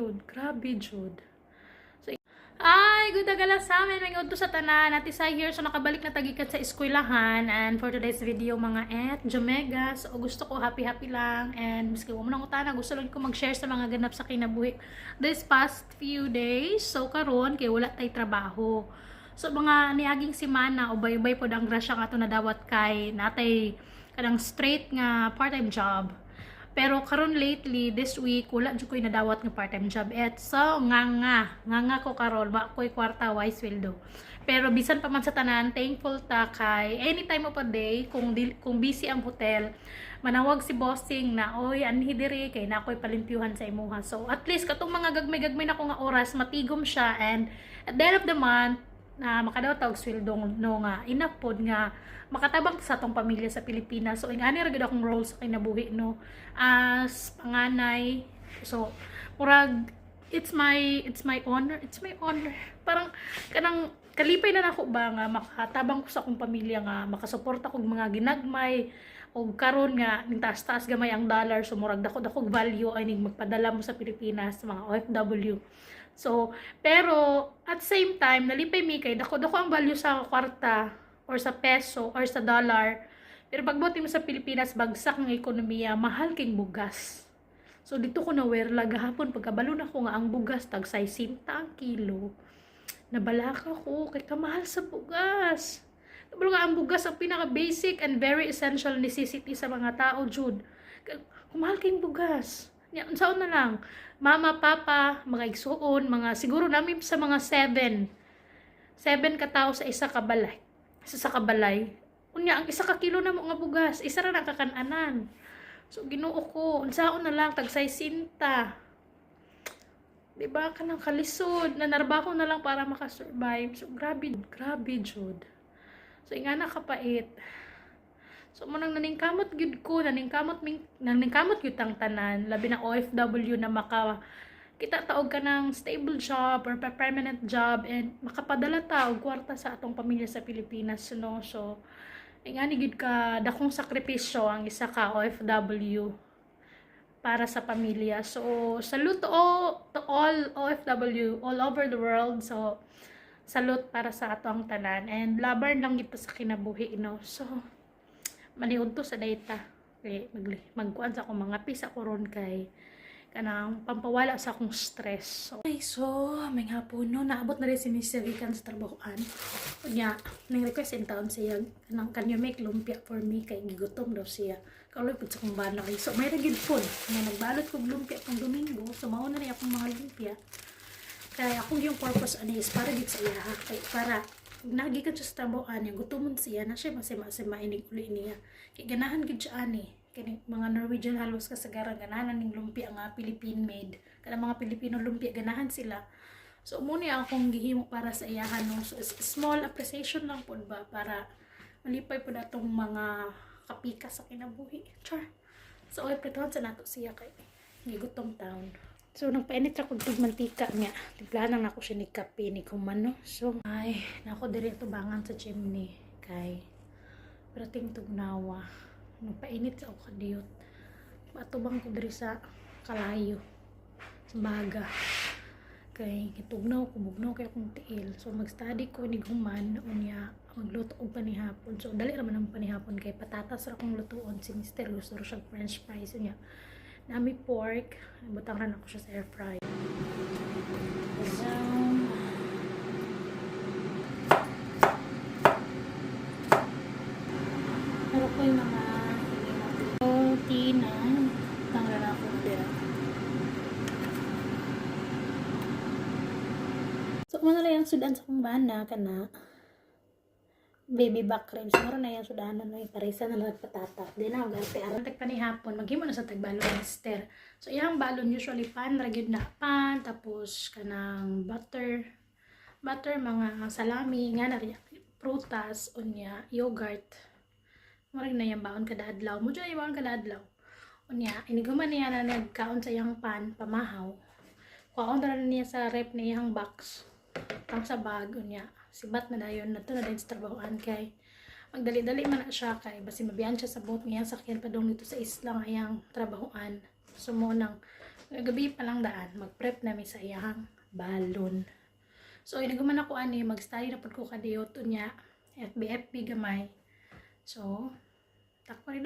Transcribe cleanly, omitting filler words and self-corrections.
jud. Grabe jud. So, ay, good agala sa amin. May udto sa tanan. Ate Sai here. So, nakabalik na ta gikan sa eskwelahan. And for today's video, mga et, Jomega. So, gusto ko happy-happy lang. And miski wa mo nangutana, gusto lang ko mag-share sa mga ganap sa kinabuhi this past few days. So, karon kay wala tay trabaho. So, mga niaging semana, ubay-ubay pod ang grasya nga ato nadawat kay natay kanang straight nga part-time job. Pero karon lately, this week, wala jud ko'y nadawat nga part-time job. Et so, nga nga, nga nga ko karon, wa ko'y kwarta, way sweldo. Pero bisan pa man sa tanan, thankful ta kay anytime of a day, kung busy ang hotel, manawag si bossing na, "Oy, anhi diri, kay na ako'y palimpyuhan sa imuha." So, at least, katong mga gagmay-gagmay na ko nga oras, matigom siya, and at the end of the month, na makadawat og sweldo, no, nga enough pod nga makatabang sa atong pamilya sa Pilipinas. So ingani ra gid akong role sa kinabuhi, no, as panganay. So murag it's my honor, it's my honor. Parang kanang kalipay na nako ba nga makatabang ko sa akong pamilya, nga makasuporta kog mga ginagmay, og karon nga ning taas-taas gamay ang dollar, so murag dako-dako value ay ning magpadala mo sa Pilipinas sa mga OFW. So, pero at same time, nalipay mi kay dako-dako ang value sa kwarta or sa peso or sa dollar. Pero pagbot mo sa Pilipinas, bagsak ang ekonomiya, mahal king bugas. So dito ko nawerla gahapon pagkabalo na ko nga ang bugas tag 60 ang kilo. Nabalaka ko kay kamahal sa bugas. Kabalo nga ang bugas ang pinaka basic and very essential necessity sa mga tao jud. Kumahal king bugas. Nya unsaon na lang? Mama, papa, mga igsuon, mga siguro namin sa mga seven. Seven ka tao sa isa ka balay. Sa isa ka balay. Unya ang 1 ka kilo na mo nga bugas, isa ra na kakan-anan. So Ginoo ko, unsaon na lang tag 60. Di ba kanang kalisod, nanarbaho na lang para makasurvive. So grabe, grabe jud. So ingana kapait. So mo nang naningkamot gyud ko, naningkamot ming naningkamot gyud tang tanan, labi na OFW na maka kita ta og kanang stable job or permanent job and makapadala ta og kwarta sa atong pamilya sa Pilipinas, no. So ingani gyud ka dakong sakripisyo ang isa ka OFW para sa pamilya. So salute to all OFW all over the world. So salute para sa ato ang tanan and laban lang gyud ta sa kinabuhi, no. So maniud to sa data kay magkuan sa akong mga pisa ko ron kay kanang pampawala sa akong stress. So, ay, so may hapon, no, naabot na rin si Mr. Gikan sa trabahoan. Unya, nang request in town siya, kanang "Can you make lumpia for me?" kay gigutom daw siya. Kauloy pud sa akong bana kay. So may ra gid pod. Nga nagbalot kog lumpia tong Domingo, so mao na ni akong mga lumpia. Kaya akong yung purpose ani is para gid sa iya kay para nagi ka siya sa trabahoan niya, gutomon siya na siya masima-sima inig uli niya. Kay ganahan gid siya ani. Kini mga Norwegian halos kasagaran ganahan ning lumpia nga Philippine made. Kada mga Pilipino lumpia ganahan sila. So mo ni akong gihimo para sa iyahan, no. So small appreciation lang pod ba para malipay pod atong mga kapika sa kinabuhi. Char. So ay prituhan sa nato siya kay gigutom taon. So nagpainit ra kog mantika nga. Timplahan lang nako siya ni kape ni kumano. So ay nako diri tubangan sa chimney kay perating tugnawa. Nagpainit sa ako kadiyot. Atubang ko diri sa kalayo. Sa baga. Kay gitugnaw ko, bugnaw kay akong tiil. So mag-study ko ni human, unya magluto og panihapon. So dali ra man ang panihapon kay patatas ra akong lutuon. Si Mr. gusto ra siya french fries, unya nami pork, butang ra nako siya sa air fry. Down. Pero ko yung mga tina, butang ra nako dira. So, mo na lang yung sudan sa kong bana, kana baby back ribs. Mura na yung sudanon, no, parisa na lang patata. Di na ako garte. Aron tag panihapon, maghimo na sa tagbalon, mister. So, iyang balon usually pan, ra gyud na pan, tapos kanang butter, butter, mga salami, nga na rin, prutas, unya, yogurt. Mura na yung baon kada adlaw. Mo yung baon kada adlaw. Unya, iniguman niya na nagkaon sa iyang pan, pamahaw. Kuhaon na niya sa rep na iyang box. Tang sa bag, unya. Sibat na dayon, na to na dayon sa trabahoan kay magdali-dali man na siya kay basi mabiyan siya sa boat ngayang sakyan padong dito sa isla ngayang trabahoan. So mo nang Gabi pa lang daan, mag-prep na mi sa iyang balon. So, inaguman ako ani, mag-study na pud ko kadiyot unya, FB FB gamay. So, takpo rin.